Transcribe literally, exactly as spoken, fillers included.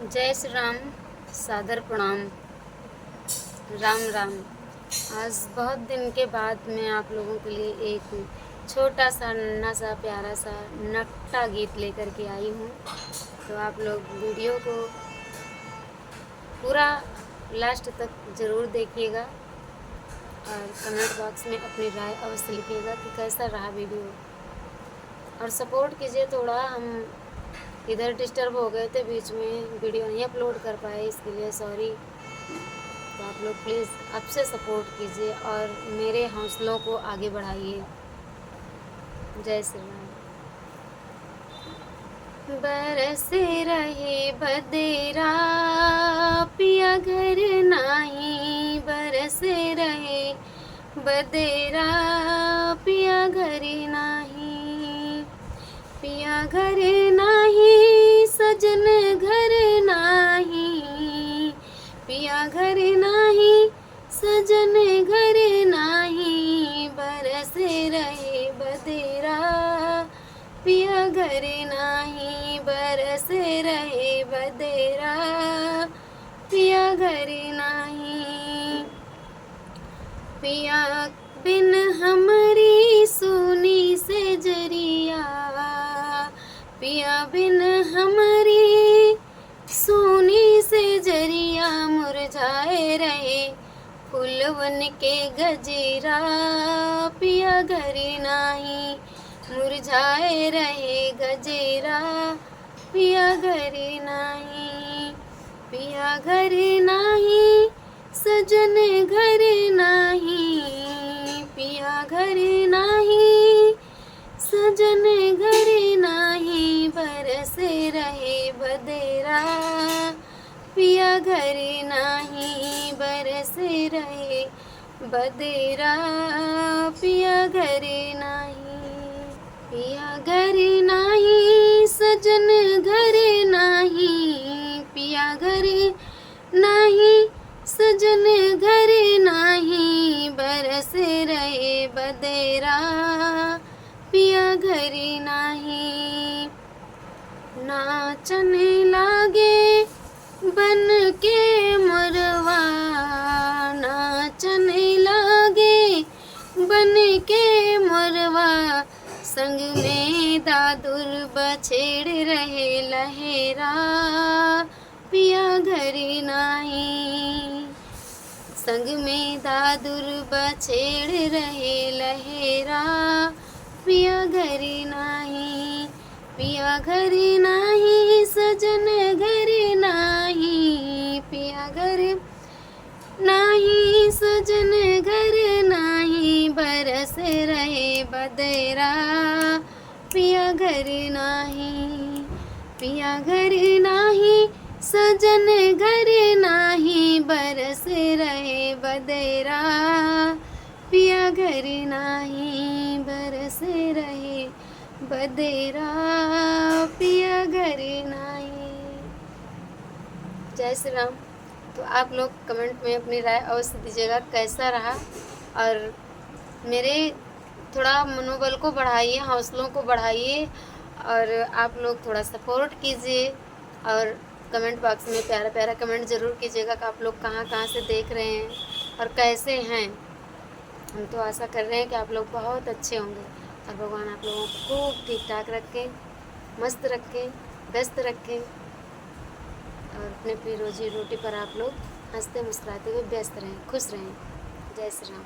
जय श्री राम, सादर प्रणाम, राम राम। आज बहुत दिन के बाद मैं आप लोगों के लिए एक छोटा सा, नन्हा सा, प्यारा सा नकटा गीत लेकर के आई हूँ। तो आप लोग video को पूरा last तक ज़रूर देखिएगा और comment box में अपनी राय अवश्य लिखिएगा कि कैसा रहा video। और support कीजिए थोड़ा, हम इधर disturb हो गए थे, बीच में video नहीं upload कर पाए, इसके लिए sorry। तो आप लोग please अब से support कीजिए और मेरे हौसलों को आगे बढ़ाइए। जय श्री राम। बरस रहे बदरा, पिया घर नाही, बरस रहे बदरा, पिया घर नाही, पिया घर नाही, सजन घर नाही, पिया घर नाही, सजन घर नाही, बरस रहे बदरा, पिया घर नाही, बरस रहे बदरा, पिया घर नाही। पिया बिन हमरी सूनी सेजरिया, पिया बिन हमरी सूनी सेजरिया, मुरझाए रहे फूलवन के गजरा, पिया घर नाही, मुरझाए रहे गजरा, पिया घर नाही, पिया घर नाही, सजन घर नाही, पिया घर नाही, सजन घर नाही, बरस रहे बदरा, पिया घर नाही, बरस रहे बदरा, पिया घर नाही, पिया घर नाही, सजन घर नाही, पिया घर नाही, सजन घर नाही, बरस रहे बदरा, पिया घर नाही। नाचन लागे बन के मोरवा, नाचन लागे बन के मोरवा, संग में दादुर बछेड़ रहे लहेरा, पिया घर नाही। संग में दादुर बछेड़ रहे लहेरा, पिया घर नाही, पिया घर नाही, सजन घर नाही, पिया घर नाही, सजन घर नाही, बरस रहे बदरा, पिया घर नाही, पिया घर नाही, सजन घर नाही, बरस रहे बदरा, पिया घर नाही, बरस रहे बदरा, पिया घर नाही। जय श्री राम। तो आप लोग comment में अपनी राय अवश्य दीजिएगा कैसा रहा, और मेरे थोड़ा मनोबल को बढ़ाइए, हौसलों को बढ़ाइए, और आप लोग थोड़ा support कीजिए, और comment box में प्यारा प्यारा comment ज़रूर कीजिएगा कि आप लोग कहाँ कहाँ से देख रहे हैं और कैसे हैं। हम तो आशा कर रहे हैं कि आप लोग बहुत अच्छे होंगे और भगवान आप लोगों को खूब ठीक ठाक रखें, मस्त रखें, व्यस्त रखें और अपने अपनी रोजी रोटी पर आप लोग हंसते मुस्कुराते हुए व्यस्त रहें, खुश रहें। जय श्री राम।